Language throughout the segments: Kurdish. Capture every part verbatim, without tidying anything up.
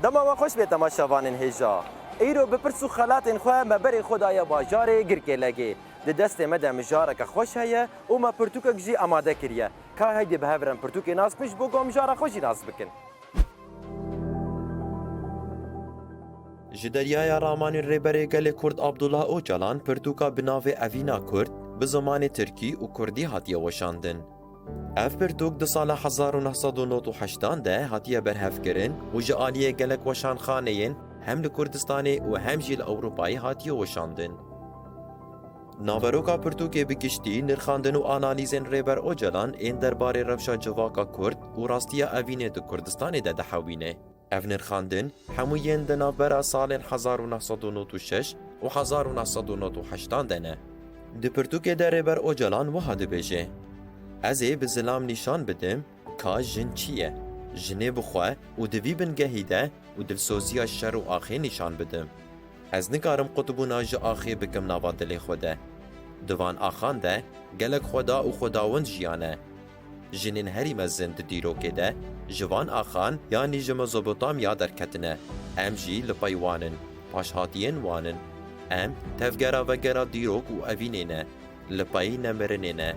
Dema we xweş bê temaşevanên hêja. Îro bi pirs û xelatên xwe me berê xwe daye bajarê Girkêlegê. Di destê me de mijareke xweş heye û me pirtûkek jî amade kiriye. Ka heydê bi hev re em pirtûkê nas bikin ji bo ku em mijara xwe jî nas bikin. Ji deryaya ramanên Rêberê Gelê Kurd Abdullah Ocalan pirtûka bi navê Evîna Kurd bi zimanê tirkî û kurdî hatiye weşandin. Ev pirtûk di sala hezar û neh sed û nod û heştan de hatiye berhevkirin û ji aliyê gelek weşanxaneyên hem li Kurdistanê û hem jî li Ewropayê hatiye weşandin. Naveroka pirtûkê bi giştî nirxandin û analîzên Rêber Ocalan ên derbarê rewşa civaka Kurd û rastiya evînê di Kurdistanê de dihewîne. Ev nirxandin hemû yên di navbera salên hezar û neh sed û nod û şeş û hezar û neh sed û nod û heştan de ne. Di pirtûkê de Rêber Ocalan wiha dibêje, Ez ê bi zilam nîşan bidim ka jin çi ye. Jinê bi xwe û di vî bingehî de û dilsoziya şer û axê nîşan bidim. Ez nikarim qutbûna ji axê bikim nava dilê xwe de. Di van axan de gelek xweda û xwedawend jiyane. Jinên herî mezin di dîrokê de ji van axan yanî ji Mezopotamya derketine. Em jî li pey wan in, paşhatiyên wan in. Em tevgera vegera dîrok û evînê ne, li pey nemirinê ne.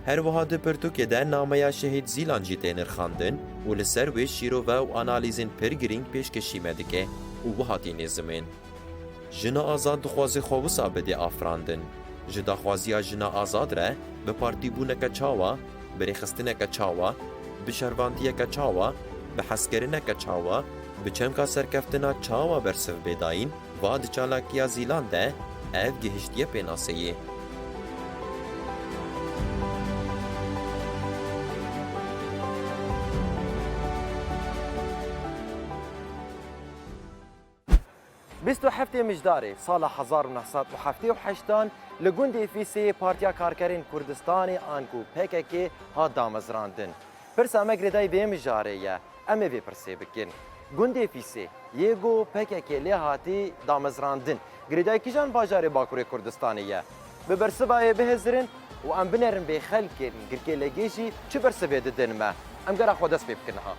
Her wiha di pirtûkê de nameya Şehîd Zîlan jî tê nirxandin û li ser wê şîrove û analîzên pir girîng pêşkêşî me dike û wiha tê nêzimên. Jina azad dixwaze xwe wisa bide afirandin. Ji daxwaziya jina azad re bi partîbûneke çawa, bi rêxistineke çawa, bi şervantiyeke çawa, bi hezkirineke çawa, bi çemka serkeftina çawa bersiv bê dayîn, va di çalakiya Zîlan de ev gihiştiye pênaseyê. Bîst û heftê Mijdarê sala hezar û neh sed û heftê û heştan li gundê Fîsê Partiya Karkerên Kurdistanê anku P K K hat damezrandin. Pirsa me girêdayî vê mijarê ye. Em ê vê pirsê bikin. Gundê Fîsê, yê ku P K K lê hatî damezrandin, girêdayî kîjan bajarê Bakurê Kurdistanê ye? Bi bersivayê bihizirin û em binerin vê xelkên Girkêlegê jî çi bersivê didin me. Em gera xwe dest pê bikin niha.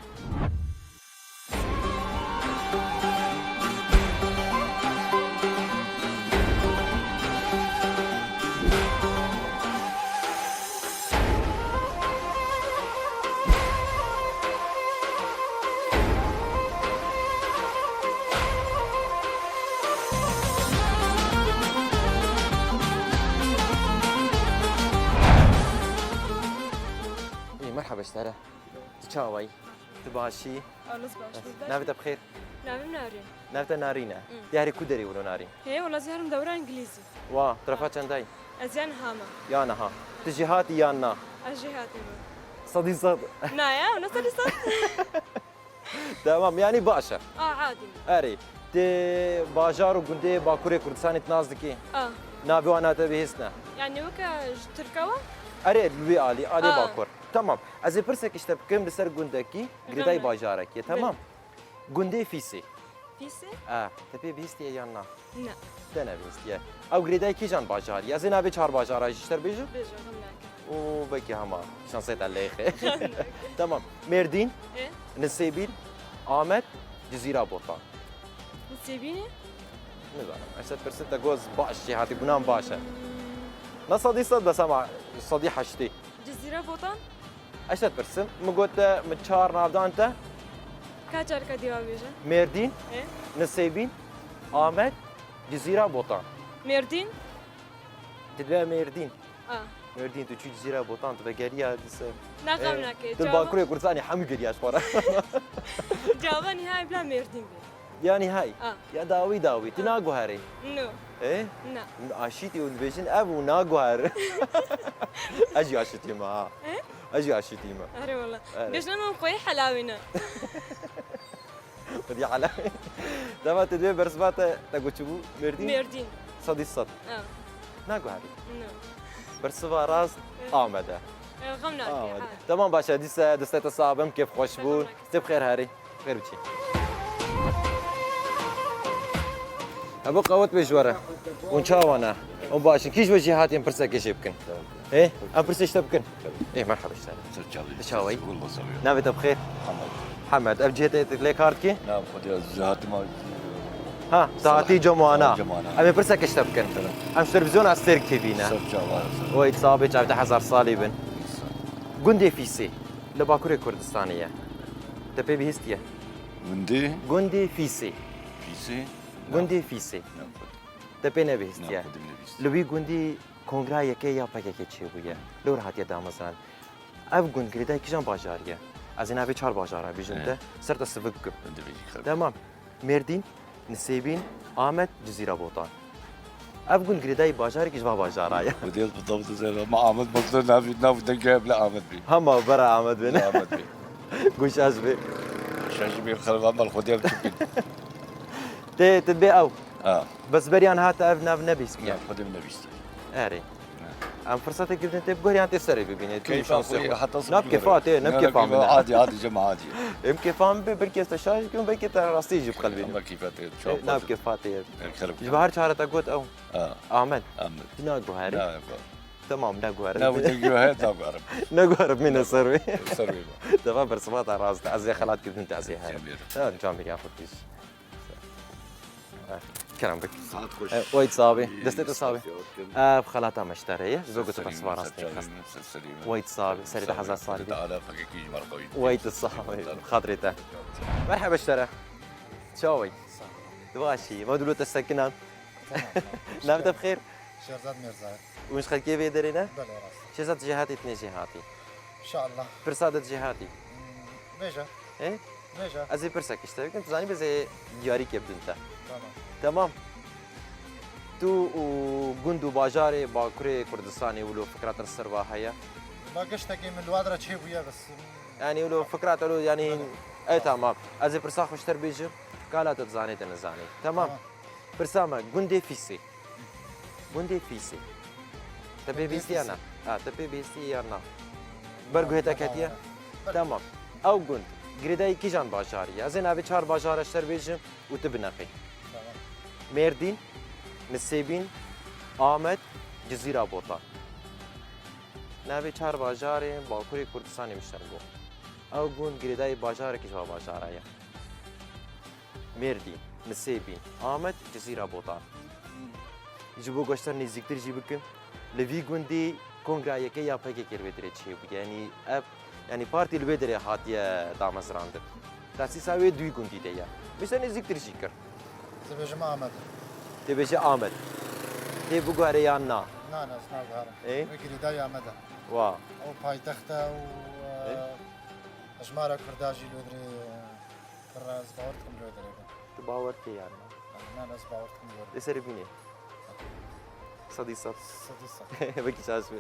Ê, merhaba ji te re. Tu çawa yî? Tu baş î? Ew nas baş bû. Navê te bi xêr? Navê min Narîn. Navê te Narîn e? Mm. Tu herî ku derê wilo Narîn? Hê, wela ez herim dewra Îngilîzî. Wa, terefa çendayî? Ez yan niha me. Ya niha. Tu jêhatî yan na? Ez jêhatî me. Sedî sed. Na ya, ne sedî sed? Tamam, yanî baş e. A, adî me. Erê, tu bajar û gundê Bakurê Kurdistanê tu nas dikî? A. Navê wan navê te bihîst ne? Yanî weke ji Tirka we? Erê, li wî alî, alî A. Bakur. Tamam. Ez ê pirsek ji te bikim li ser gundekî, girêdayî Tamam. bajarekê, Belê. tamam? Gundê Fîsê. Fîsê? E, te pê bihîstiye yan na? Ne. Te nebihîstiye. Ew girêdayî kîjan bajarî? Ez ê navê çar bajara jî ji te re bêjim? Bêje, hem nake. Û belkî hema. Şansê te lêxê. Hem nake. Tamam. Mêrdîn, E? Nisêbîn, Amed, Cizîra Botan. Nisêbînê? Nizanim. Ez te pirsin te goz baş jî hatî gunan baş e. Ne sedî sed bes ama sedî heştê. Cizîra Botan? Ez te pirsim, min got te, min çar navdan te. Ka carka dîwa bêje. Mêrdîn, E? Nisêbîn, Amed, Cizîra Botan. Mêrdîn? Tu dibe Mêrdîn. A. Mêrdîn, tu çû Cizîra Botan, tu vegeriya dise. Na, xem E, nake. Tu li Cava- Bakurê Kurdistanê hemû geriya ji xwe re. Cava nihayê bila Mêrdîn bê. Yanî hay. A. Ya dawî dawî. Tu A. naguherî. No. E? Na. Aşîtî û dibêjin ev û naguher. Ez jî aşîtî me ha. E? Ez jî aşîtî me. Erê wala. Erê. Bêjin em xweyê helawî ne. Xwedî helawî. Dema tu dibê bersiva te, te got çi bû? Mêrdîn? Mêrdîn. Sedî sed. A. Naguherî. No. Bersiva rast E. Amede. E, xem nake, Amede. ha. Tamam baş e, dîse destê te sax bim, kêf xweş bû. Tamam. Tu bi xêr herî. Xêr biçî. Hebo qewet bê ji we re. Hûn çawa ne? Hûn baş in. Kî ji we jî hatî em pirsekê jê bikin? Ê, em pirsê ji te bikin. Ê, merhaba ji te re. Tu çawa yî? Navê te bi xêr? Hemed. Hemed, ev cihê te lê kar dikî? Na, xwedî ez ji hatî ma Ha, tu hatî cem wana. Cem wana. Em ê pirsek ji te bikin. Tamam. Em ji televîzyona Astêrk T V ne. Ser çava. Wey, sabê çavdeh hezar salî bin. Gundê Fîsê li Bakurê Kurdistanê ye. Te pê bihîstiye? Gundê? Gundê Fîsê. Fîsê? Gundê Fîsê. Ne, xwedî. Te pê nebihîstiye? Ne, xwedî nebihîstiye. Li wî gundî kongra yekê ya P K K çêbûye. Li wir hatiye damezrandin. Ev gund girêdayî kîjan bajarî ye? Ez ê navê çar bajara bêjim te. Ser te sivik bikim. Hûn dibêjî xew. Temam. Mêrdîn, Nisêbîn, Amed, Cizîra Botan. Ev gund girêdayî bajarekî ji va bajara ye. Xwedê ez bi tav dizêrim. Ma Amed bes tu navî, nav dengê bile Amed bî. Hema bera Amed bê, ne? Amed bî. Goşaş bê. Şaş bê, xelva mal Xwedê ev çi bî. Tê, tê bê ew. Ha. Bes beriyan hate ev nav nebîstiye. Ya, Xwedê min nebîstiye. Erê. Em firsetek girtin tê biguherî yan tê serê bibînê. Tu şansê xwe. Nav kefa tê, nav kefa min e. Adî, adî, cem adî. Em kefa min bê, belkî ez te şaş bikim, belkî te rastî jî biqelbînim. Ama kefa tê, çawa. Nav kefa tê. Ji ber çare te got ew. Ha. Amed. Amed. Tu naguherî. Na, na. Tamam, naguherim. Na, bu dengê he, naguherim. Naguherim, mîne ser wê. Ser wê. Tamam, bersiva te rast. Ez ê xelat girtin te, ez ê her. Cemîr. Ha, camîr ya xwe tîj. Kerem bik. Saet xweş. E, wayt sabî. Destê te sabî. Ev xelata me ji te re ye. Ji bo ku tu bersiva rastî xist. Wayt sabî. Serê te hezar salî bin. Wayt sabî. Xatirê te. Merheba ji te re. Çawî? Tu başî? Ma dûlo te sekinan. Nav te bi xêr? Şêrzad Mêrza. Hûn ji xelkê vê derê ne? Belê, rast. Şêrzad, tu jêhatî, tu ne jêhatî? Înşallah. Pirsa de tu jêhatî? Hmm, bêje. Ê? Bêje. Ez ê pirsek ji te bikim, tu zanî, bê ez ê diyarîkê bidim te. Tamam. Tamam. Tu û gund û bajarê Bakurê Kurdistanê wilo fikra te li ser va heye? Ma giştekî min li wa dira çêbûye bes. Yanî wilo fikra te wilo, yanî, belê. E, tamam. Ez ê pirsa xwe ji te re bêjim. Kala te dizanê, te nizanê. Tamam. Tamam. Pirsa me, gundê Fîsê. Gundê Fîsê. Te pê bihîstiye na? Ha, te pê bihîstiye ya na? Ber guhê te ketiye? Belê. Tamam. Ew gund girêdayî kîjan bajarî ye? Ez ê navê çar bajara ji te re bêjim û tu bineqî. Tamam. Mêrdîn, Nisêbîn, Amed, Cizîra Botan. Navê çar bajarên Bakurê Kurdistanê min ji te re got. Ew gund girêdayî bajarekî ji va bajara ye. Mêrdîn, Nisêbîn, Amed, Cizîra Botan. Ji bo ku ji te re nêzîktir jî bikim, li vî gundî kongra yekê ya P K K li wê derê çêbûye. Yanî ev, yanî partî li wê derê hatiye damezrandin. Tesîsa wê di wî gundî de ye. Min ji te nêzîktir jî kir. Dibêjim Amed. Dibêje Amed. Tê biguhere yan na? Na, na, ez naguherim. Ê? Wê girêdayî Amed e. Wa. Ew paytext e û, Ê? e, hejmara Kurda jî li wê derê, e, Pir ez bawer dikim li wê derê be. Tu bawer dikî yan na? Na, ez bawer dikim li wê derê. Lê serê bînê. Sedî sed. Sedî sed. Wekî şaş be.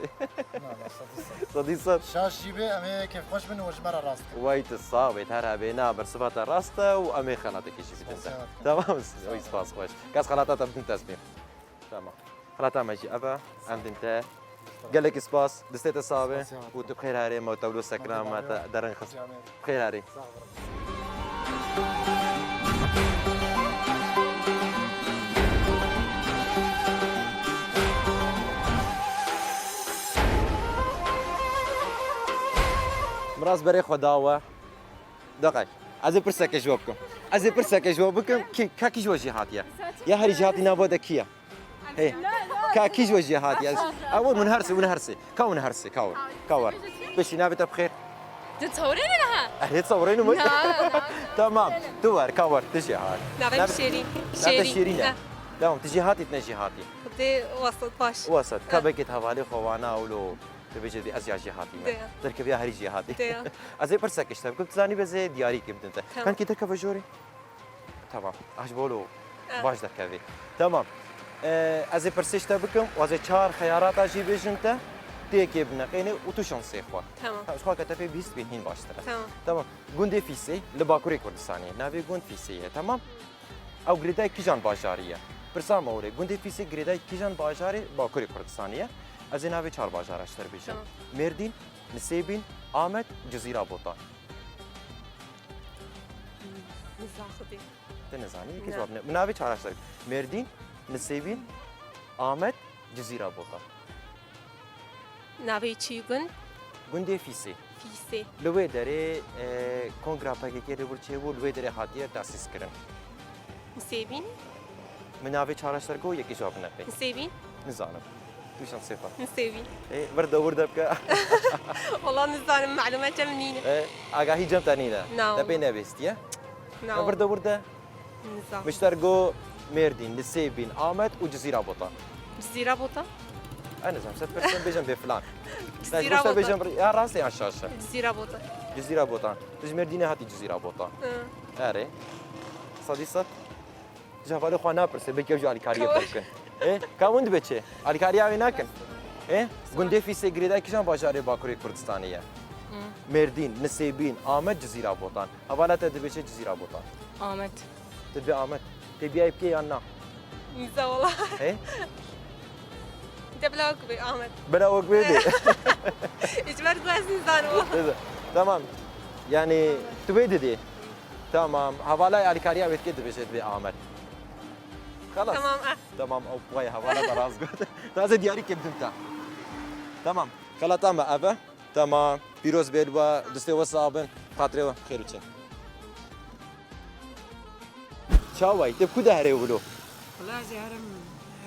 Na, na, sedî sed. Sedî sed. Şaş jî be, em ê kêfxweş bin û ji me re rast bin. Wey tu sax be, her hebê na bersiva te rast e û em ê xelatekî jî bidin te. Spasiya te. Tamam, wey spas xweş. Kes xelata te bidin te ez pê. Tamam. Xelata me jî ev e, em din te. Gelekî spas, destê te sax be. Spasiya te. Û tu bi xêr herê, me te wilo sekina, me te derin xist. Bi xêr herê. Sax be. Miras berê xwe da we. Deqe. Ez ê pirseke ji we bikim. Ez ê pirseke ji we bikim. Kî, ka kî ji we jêhatî ye? Ya herî jêhatî nava de kî ye? Hey. Ka kî ji we jêhatî ye? Ew min hersê, min hersê. Ka min hersê, ka wir. Ka wir. Piştî navê te bi xêr. Tu tewrênî niha? Erê tewrênî mi? Na, na. Tamam. Tu wer, ka wir. Tu jêhat. Navê min Şêrîn. Navê te Şêrîn e. Tamam, tu jêhatî, tu ne jêhatî? Xwedê wesat baş. Wesat. Ka belkî tu hevalê xwe wana wilo. Dibêje dê ez ya jêhatî me. Dê. Derkeviya herî jêhatî. Dê. Ez ê pirsek ji te bikim, tu zanî bê ez ê diyarîkê bidim te. Tamam. Kankî derkeve jorê? Tamam. Aş bolo. Ah. Baş derkevê. Tamam. Ee, ez ê pirsê ji te bikim û ez ê çar xeyarata jî bêjim te. Tê yekê bineqênê û tu şansê xwe. Tamam. Tamam, ji xwe ke te pê bihîst bê hîn baştir e. Tamam. Tamam. Gundê Fîsê li Bakurê Kurdistanê. Navê gund Fîsê ye. Tamam. Ew girêdayî kîjan bajarî ye? Pirsa me were, gundê Fîsê girêdayî kîjan bajarê Bakurê Kurdistanê ye? Ez ê navê çar bajara ji te re bêjim. Tamam. Mêrdîn, Nisêbîn, Amed, Cizîra Botan. Nizam xwedî. Te nizanî, yekê cewab ne. Min navê çara ji te re. Mêrdîn, Nisêbîn, Amed, Cizîra Botan. Navê çi gund? Gundê Fîsê. Fîsê. Li wê derê, e, kongra P K K li wir çêbû, li wê derê hatiye tesîs kirin. Nisêbîn? Min navê çar heşt ser got, yekê cevabê neqî. Nisêbîn? Nizanim. Tu şansê xwe. Nisêbîn. Ê, vir de wir de bike. Wala nizanim, malûmet cem nîne. E, agahî cem te nîne. Na, Te pê wala. nebêstiye. Na. E, vir de wir de. Nizanim. Mişter got Mêrdîn, Nisêbîn, Amed û Cizîra Botan. Cizîra Botan? E, nizam, se pirsem bêjim bê filan. Cizîra Botan. Bêjim, ya rast e ya şaş e? Cizîra Botan. Cizîra Botan. Tu ji Mêrdînê hatî Cizîra Botan. Hı. Erê. Sedî sed. Ji hevalê xwe napirse, belkî ew jî alîkariyê Tamam. te bikin. Ê, ka hûn dibe çi? Alîkariya wê nakin. Ê, gundê Fîsê girêdayî kîjan bajarê Bakurê Kurdistanê ye? Hı. Mêrdîn, Nisêbîn, Amed, Cizîra Botan. Hevala te dibêje Cizîra Botan. Amed. Tu dibê Amed. Tê biyayê bikê yan na? Nîza wala. Ê? Te bila wek bê Amed. Bila wek bê bê. Ji ber ku ez nizanim wala. Neyse. Tamam. Yani tu wê didê. Tamam. Hevala alîkariya wê dike dibêje dibê Amed. Xelas. Tamam, eh. Tamam, ew vay hevala te rast got. Taze diyarî ke bidim te. Tamam. Xelata me ev e. Tamam. Pîroz bê li we, distê we sax bin. Xatirê we xêr biçe. Çaway, te ku de herê wilo? Wala ez ê herim,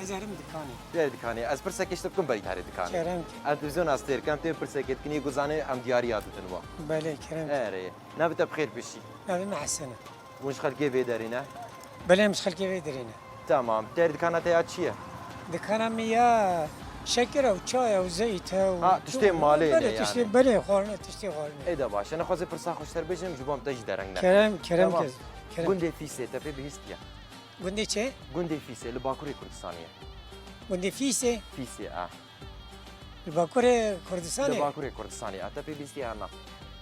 ez ê herim dikanê. Tu herê dikanê. Ez pirsekê ji te bikim berî te herê dikanê. Kerem ki. Em televîzyona Astêrk em tê pirsekê dikin, yê ku zanê em diyariya didin we. Belê, kerem ki. Erê. Navê te bi xêr bişî. Navê me Hesen e. Hûn ji xelkê vê derê ne? Belê, em ji xelkê vê derê ne. Tamam. Te dikana te ya çi ye? Dikana me ya şeker e û çay e û zeyt e û Ha, tiştê malê ne belê, yani? Tiştê, belê, xwarin e, tiştê xwarin e. Ê de baş e. Nexwazê pirsa xwe ji te re bêjim, ji bo em te jî dereng ne. Kerem, kerem Tamam. kez, kerem. Gundê Fîsê te pê bihîstiye? Gundê çi? Gundê Fîsê li Bakurê Kurdistanê ye. Gundê Fîsê? Fîsê, a. Li Bakurê Kurdistanê? Li Bakurê Kurdistanê. A te pê bihîstiye ya na?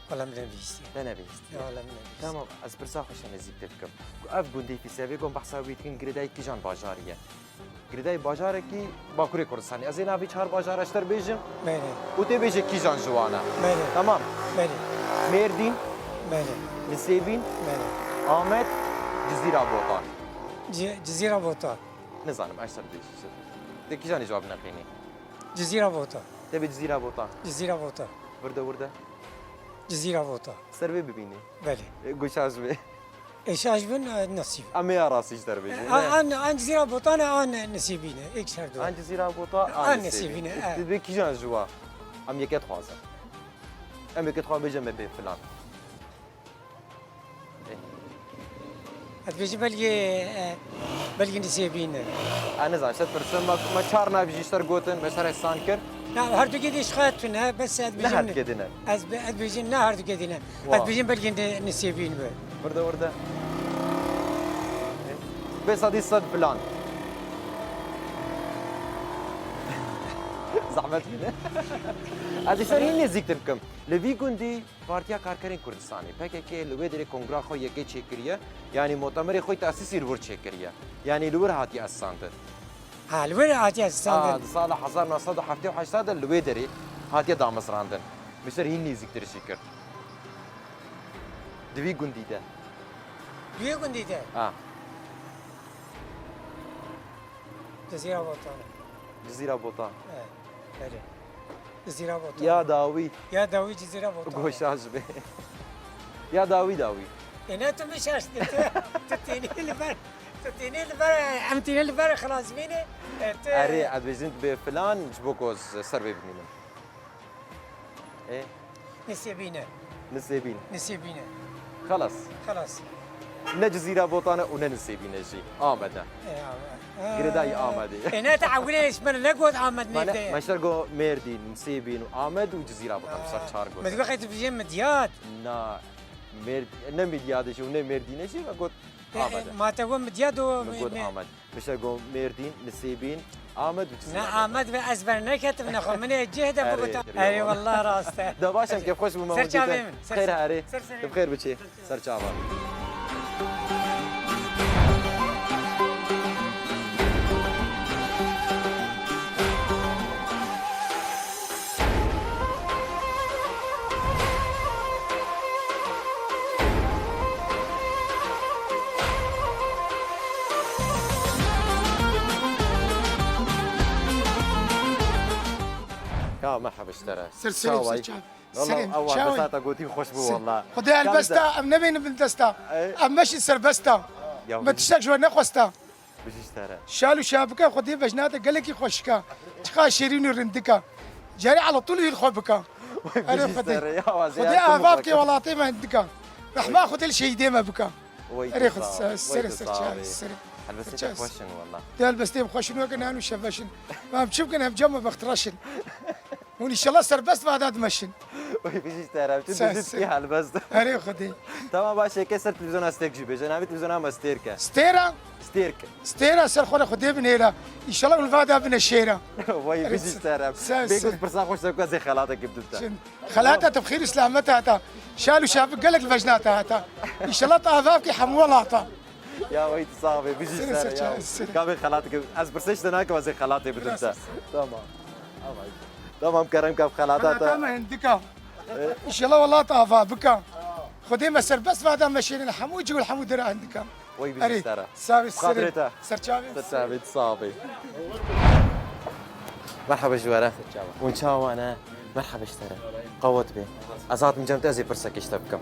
Wala min nebihîstiye. Te nebihîstiye. Ya, wala min nebihîstiye. Tamam, ez pirsa xwe şe nêzîktir bikim. Ev gundê Fîsê, vê gon behsa wî dikin, girêdayî kîjan bajarî ye? Girêdayî bajarekî Bakurê Kurdistanê. Ez ê navê çar bajara ji te re bêjim. Belê. Û tê bêje kîjan ji wan e. Belê. Tamam. Belê. Mêrdîn. Belê. Nisêbîn. Belê. Amed. Cizîra Botan. Ci-, Cizîra Botan. Nizanim, ez ji te re bêjim. Te kîjanê cewab neqînî? Cizîra Botan. Te bê Cizîra Botan. Cizîra Botan. Vir de, vir de. Cizîra Botan. Ser vê bibînî. Belê. E, got şaş bê. E, şaş bin, e, nesîb. Em ê ya rastî ji te re bêjin, E, ne? an, an Cizîra Botan e, an Nisêbîn e. Êk ji her du. An Cizîra Botan, an An Nisêbîn. Nisêbîn e, e. Tu dibê kîjan ji wa? Em yeke dixwazin. Em yeke dixwazin bêjin me bê filan. Ez dibêjim belgê, e, belgê Nisêbîn e. Ez nizanim, ji te pirsim, me, me çar navî jî ji te re gotin, me ji te re hêsan kir. Na, her du gedî ji xwe tune, bes ez Ne dibêjim her du gedî ne? Ez bi-, ez dibêjim ne her du gedî ne. Wa. Ez dibêjim belgê Ni-, Nisêbîn be. Vir de, vir de. Bê sedî sed filan. Zehmet bîne. Ez ji te re hîn nêzîktir bikim. Li vî gundî Partiya Karkerên Kurdistanê, P K K, li wê derê kongra xwe yekê çêkiriye, yanî motemerê xwe tesîsî li wir çêkiriye. Yanî li wir hatiye esandin. Ha, li wir hatiye esandin. A, di sala hezar neh sed û heftê û heşt de li wê derê hatiye damezrandin. Min ji te re hîn nêzîktir jî kir. Di vî gundî de. Di wê gundî de? Ha. Cizîra Botan e. Cizîra Botan. E, belê. Cizîra Botan. Ya dawî. Ya dawî Cizîra Botan e. Got şaş bê. Ya dawî dawî. E ne tu min şaş dî. Tu, tu tênî li ber, tu tênî li ber, em tênî li ber xilasbînê. E, tu Erê, ez dibêjim tu bê filan ji bo ku ez ser vê bimînim. Ê? Nisêbîn e. Nisêbîn. Nisêbîn e. Xelas. Xelas. Ne Cizîra Botan e û ne Nisêbîn e jî. Amed e. Ê, Amed. Girêdayî Amedê. Ê, ne te ewilê ji min re negot Amed nêv de ye. Me ji te re got Mêrdîn, Nisêbîn û Amed û Cizîra Botan. Ser çar got. Me digot qey tu bijê Midyad. Na, Mêrd-, ne Midyadê jî û ne Mêrdînê jî me got Ê, Amed e. Ma te got Midyad û Min got Amed. Mişe got Mêrdîn, Nisêbîn, Amed û Cizîra. Ne Amed ve ez berneketim, ne xwe min ê cih de Erê, bigota. Erê, Erê, wallah. Wallah rast e. De baş em kêfxweş bû me Ser hûn çavê dîtin. Min, ser Xêr çavê. Herê. Ser serê Te bi xêr biçî. Ser çava. Ya, Merhaba ji te re. Ser serê, ser çav. Valla, serê, ew çav. Helbesta gotî xweş bû, valla. Xwedê helbesta, em nebênin bin desta. Ey. Em meşin serbesta. Ya, me tiştek ji we nexwesta. Bijî ji te re. Şal û şabika, Xwedê vejna te gelekî xweşika. Çiqa şêrîn û rindika. Carî ala tûl hîl xwe bika. Erê Xwedê. Xwedê ava bike welatê me hindika. Rehma Xwedê li şehîdê me bika. Erê Xwedê, serê, ser çavê, serê. Helbestê te xweş in, wela. Dê helbestê em xweş in, weke nan û şeveş in. Em çi bikin, em cem me bextreş in. Hûn înşallah serbest vada dimeşin. Wê bijî ji te re. Çi dizî ki helbest. Erê Xwedê. Tamam, baş e, ke ser televîzyona Stêrk jî bêje. Navê televîzyona me Stêrk e. Stêra? Stêrk. Stêra ser xwe re Xwedê binêra. Înşallah hûn vada bine şêra. Wê bijî ji te re. Bêgûz pirsa xweş te ku ez ê xelatekê bidim te. Xelata te bi xêr û selamet hata. Şal û şafik gelek li vejna te hata. Înşallah te ava bikî hemû welata. Ya wê tu sax bê, bijî ser ya. Ka bê xelatê, ez pirsê ji te nakim, ez ê xelatê bidim te. Tamam. Tamam, kerem ke xelata te. Xelata me hindika. Înşallah welat ava bika. Xwedê me serbest vada me şêrîn hemû cihûl hemû dera hindika. Wê bijî ser. Savê serê. Ser çavê. Ser çavê, tu sax bê. Merhaba ji we re. Hûn çawa ne? Merhaba ji te re. Qewet bê. Ez hatim cem te, ez ê pirsekê ji te bikim.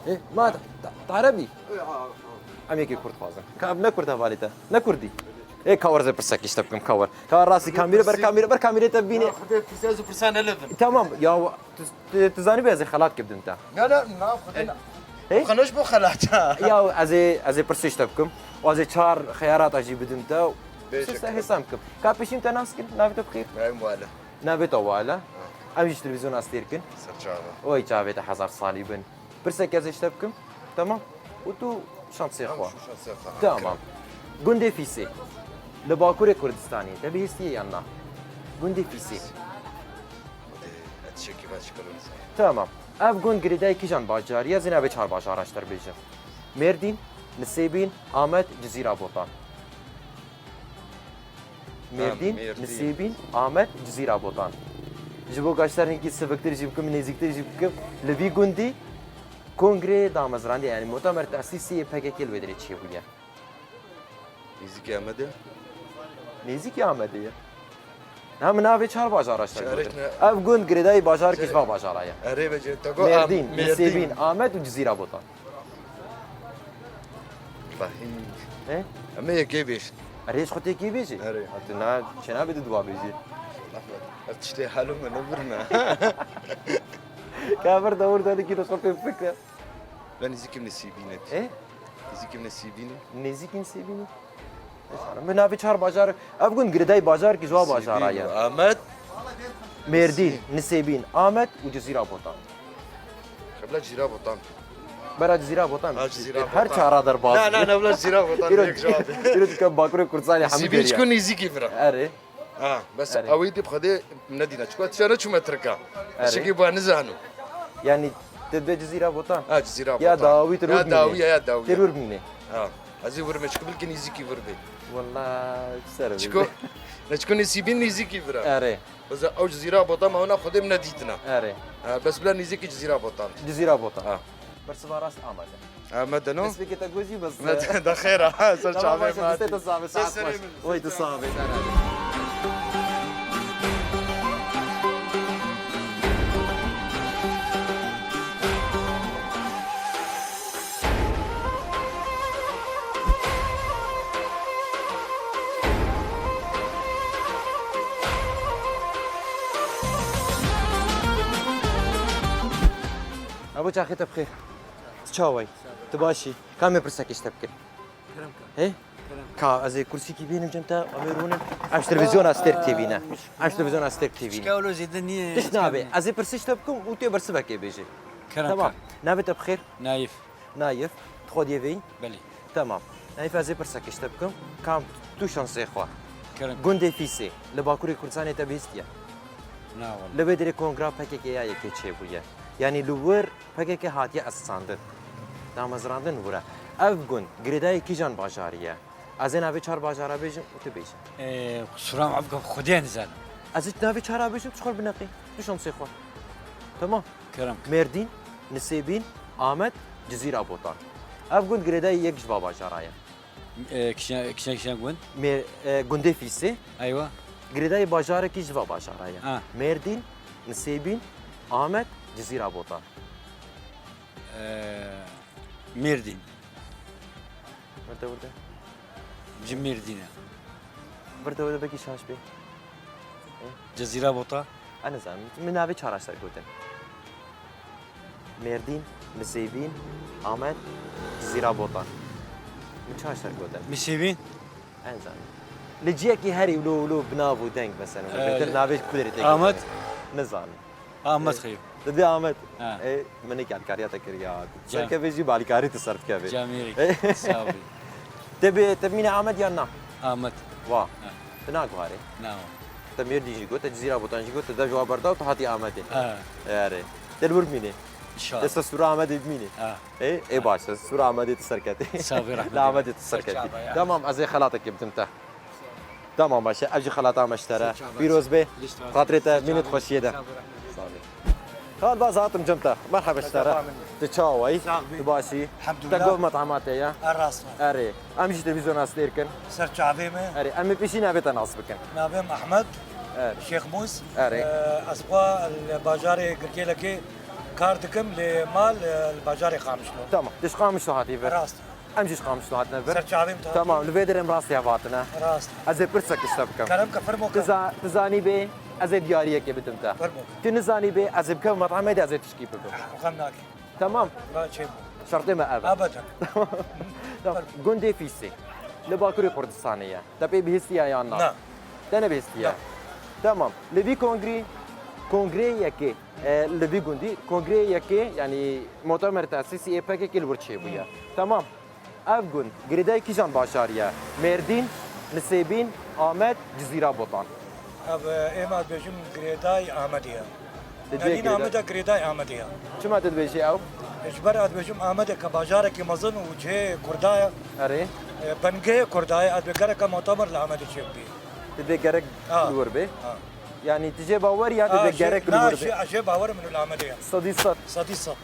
Ê, ma te, te, te erebî? Em yekê kurd xwazin. Ka ev ne kurd hevalê te? Ne kurdî? Ê, ka wer ez ê pirsekê ji te bikim, ka wer. Ka wer rastî kamîre, ber kamîre, ber kamîrê te bibîne. Xwedê pirsê ez û pirsa nelevin. Tamam, ya, tu, tu, tu zanî bê ez ê xelat kê bidim te. Ne, ne, na, Xwedê ne. Ê? Xwe ne ji bo xelata. Ya, ez ê, ez ê pirsê ji te bikim. Û ez ê çar xeyarata jî bidim te. Bêje. Hêsan bikim. Ka pêşîn te nas kim? Navê te bi xêr? Navê min Wale. Navê te Wale. Ha. Em jî ji televîzyona Stêrk in. Ser çava. Oy, çavê te hezar salî bin. Pirsek ez ê ji te bikim. Tamam. Û tu şansê xwe. Tamam. Gundê Fîsê. Li Bakurê Kurdistanê. Te bihîstiye yan na? Gundê Fîsê. Tamam. Ev gund girêdayî kîjan bajarî ye? Ez ê navê çar bajara ji te re bêjim. Mêrdîn, Nisêbîn, Amed, Cizîra Botan. Mêrdîn, Nisêbîn, Amed, Cizîra Botan. Ji bo ka ji te re hinkî siviktir jî bikim, nêzîktir jî bikim, li vî gundî kongrê damezrandî, yanî mutemer tesîsî yê P K K li wê derê çêbûye. Nêzîkî Amedê? Nêzîkî Amedê ye. Na min navê çar bajara ji te gotin. Ev gund girêdayî bajarkî ji van bajara ye. Erê be, te got Mêrdîn, Nisêbîn, Amed û Cizîra Botan. Fehîm. He? Em ê yekê bêjin. Erê, ji xwe tê kê bêjî? Erê. Ha, tu na, çênabê tu dua bêjî. Ev tiştê halo me nebirine. Ka vir de wir de dikî de xwe pê fikre. Ben nêzîkî Nisêbînê. He? Nêzîkî Nisêbînê. Nêzîkî Nisêbînê. Min navê çar bajar, ev gund girêdayî bajarkî ji wa bajara ye. Amed. Mêrdîn, Nisêbîn, Amed û Cizîra Botan. Xebla Cizîra Botan. Bera Cizîra Botan. Ha, Cizîra Botan. Her çara derbaz. Na, na, na, bila Cizîra Botan. Îro, îro dike Bakurê Kurdistanê hemû geriya. Sîbî çikû nêzîkî vira. Erê. Ha, bes ewî dî bi Xwedê nedîne. Çikû tişa neçûme Tirka. Erê. Çikî ba nizano. Yanî, te dibê Cizîra Botan? Ha, Cizîra Botan. Ya dawî, te rûr bimîne. Ya dawî, ya dawî. Te rûr bimîne. Ha. Ez ê wir me, çikû bilkî nêzîkî vir bê. Wela, ser. Çikû, ne çikû Nisêbîn nêzîkî vir e. Erê. Bes ew Cizîra Botan me hona Xwedê min nedîtina. Erê. Ha, bes bila nêzîkî Cizîra Botan. Cizîra Botan. Ha. Bersiva rast amade. Ha, me de no? Destpêkê te gojî bes. Me de, de xêr e, ha, ser çavê me. Tamam, baş e, destê te sax be, saet baş. Oy, tu sax be. Abo, çaxê te bi xêr. Tu çawa yî? Tu baş î? Ka em ê pirsekê ji te bikin? Kerem ka. He? Kerem. Ka ez ê kursîkî bînim cem te, em ê rûnin. Em ji televîzyona Stêrk T V ne. Em ji televîzyona Stêrk T V ne. Şikewlo zêde niye. Tişt nabe. Ez ê pirsî ji te bikim û tu yê bersivekê bêjî. Kerem ka. Tamam. Navê te bi xêr? Nayif. Nayif. Tu xwediyê vê yî? Belê. Tamam. Nayif, ez ê pirsekê ji te bikim. Kam tu şansê xwe. Kerem. Gundê Fîsê li Bakurê Kurdistanê te bihîstiye? Na wele. Li wê derê kongra P K K ya yekê çêbûye. Yanî li wir P K K hatiye esasandin. Damezrandin wir e. Ev gund girêdayî kîjan bajarî ye? Ez ê navê çar bajara bêjim û tu bêje. Ee, qusura me, ev gaf Xwedê nizanim. Ez ê navê çara bêjim, tu xwe bineqî. Tu şansê xwe. Tamam. Kerem. Mêrdîn, Nisêbîn, Amed, Cizîra Botan. Ev gund girêdayî yek ji va bajara ye. Ee, kişa, kişa, kişa gund? Mê-, e, gundê Fîsê. Eywa. Girêdayî bajarekî ji va bajara ye. Ha. Mêrdîn, Nisêbîn, Amed, Cizîra Botan. Ee, Mêrdîn. Wirde wirde. Ji Mêrdîn e. Wirde wirde belkî şaş bê. Cezîra Bota. Ez nizanim. Min navê çar aşter gotin. Mêrdîn, Nisêbîn, Amed, Cizîra Botan. Min çar aşter gotin. Nisêbîn? Ez nizanim. Li ciyekî herî wilo wilo bi nav û deng mesela. Ee, Betir navê kulêrê tê Amed. Gotin. Nizanim. Amed xeyr. Didê Amed. Ha. Ê, min ê alîkariya te kiriya. Cem. Serkevê jî bi alîkarî tu ser dikevê. Cemîrî. Ê. Sağ ol. Te bi, te bimîne Amed yan na? Amed. Wa. Ha. Tu naguharê. Na. Te Mêrdîn jî got, te Cizîra Botan jî got, te dev ji wa berda û tu hatî Amedê. Ha. Erê. Te li wir bimînê. İnşallah. Te ser sûra Amedê bimînê. Ha. Ê, ê baş e. Sûra Amedê tu serketî. Sağ ol, rahmet. Li Amedê tu serketî. Serçava ya. Tamam, ez ê xelateke bidim te. Tamam, baş e. Ev jî xelata me ji te re. Serçava. Pîroz bê. Lîst razî. Xatirê te, Serçava. Mînît xweşiyê de. Sağ ol. Sağ ol. Xalat, baş hatim cem te. Merhaba ji te re. Merhaba. Tu çawa yî? Sax bî. Tu baş î? Elhamdulillah. Te gov metema te ya? Erê, rast e. Erê. Em jî televîzyona sêr kin. Ser çavê me. Erê. Em ê pêşî navê te nas bikin. Navê me Ehmed. Erê. Şêx Mûs. Erê. Ee, ez xwe li bajarê Girkêlekê kar dikim, lê mal, e, li bajarê Qamişlo. Tamam. Tu ji Qamişlo hatî vir. Rast. Em jî ji Qamişlo hatine vir. Ser çavê me. Tamam, li vê derê em rastî hev hatine. Rast. Ez ê pirsek ji te bikim. Kerem ke, fermo ke. Tu za-, tu zanî bê, ez ê diyariyekê bidim te. Fermo ke. Tu nizanî bê, ez ê bikevim met'emê de ez ê tişkî bibim. Ah, xem nake. Tamam. Ba çê bû. Şertê me ev e. Ebeden. Tamam. Gundê Fîsê. Li Bakurê Kurdistanê ye. Te pê bihîstiye yan na? Na. Te nebihîstiye? Na. Tamam. Li vî kongrî, kongreyê yekê, e, li vî gundî, kongreyê yekê, yanî mutemer tesîsî ê P K K li wir çêbûye. Hı. Tamam. Ev gund girêdayî kîjan bajarî ye? Mêrdîn, Nisêbîn, Amed, Cizîra Botan. Ev, e, êma dibêjim girêdayî Amedê ye. Dibê Yanî girêdayî. Amedê girêdayî Amedê ye. Çima tu dibêjî ew? Ji ber ez dibêjim Amedê ke bajarekî mezin û cihê Kurda ye. Erê. E, bingehê Kurda ye, ez dibê gereke mutemer li Amedê çêbibî. Dibê gerek Ha. li wir bê. Ha. Yanî tu jê bawer ya Ha, dibê jê, gerek li na, wir bê? jê, jê bawer min li Amedê ye. Sedî sed. Sedî sed.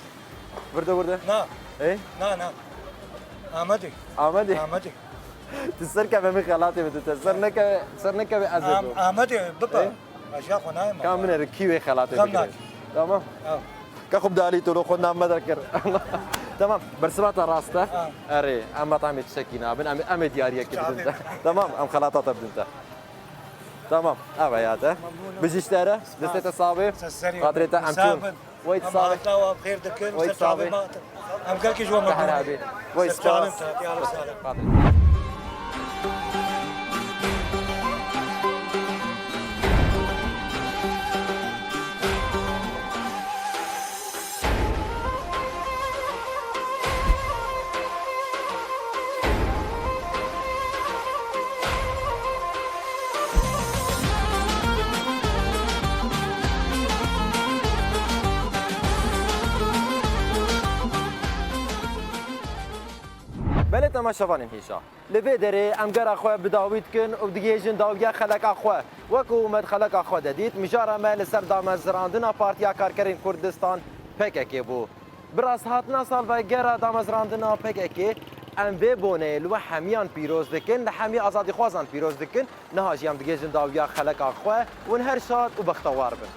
Wirde wirde. Na. Ê? Na, na. Amedê. Amedê. Amedê. Tu ser keve min xelatê bidin te. Ser nekeve, ser nekeve ez ê Am-, bim. Amedê bibe. Ê? Aşağı xwe nayê me. Ka min eri kî wê xelatê Xem bigire. Nak. Tamam. Ha. Ka xwe dalî tu lo xwe nam me derkir. Tamam. Bersiva te rast e. Ha. Erê, em metamê tiştekî nabin. Em, em ê diyariyekê bidin te. Çavê. Tamam, em xelata te bidin te. Tamam. Ev e ya te. Memnûn im. Bijî ji te re. Destê te sax bê. Ser serê. Xatirê te em Sağ çûn. bin. Wait, Em sabe. Hata wa bi xêr dikin, Wait, ser çavê sabe. me hatin. Em gelkî ji we Te her memnûn hebî. in. Wait, Ser çavê spas. me hatin, ya Rexsale. Xatir. Belê temaşevanên hêja. Li vê derê em gera xwe bi dawî dikin û digihêjin dawiya xeleka xwe. Wek ku me di xeleka xwe de dît, mijara me li ser damezrandina Partiya Karkerên Kurdistan, P K K, bû. Bi rasthatina salvegera damezrandina P K K, em vê boneyê li we hemiyan pîroz dikin, li hemî azadîxwazan pîroz dikin. Niha jî em digihêjin dawiya xeleka xwe, hûn her şad û bextewar bin.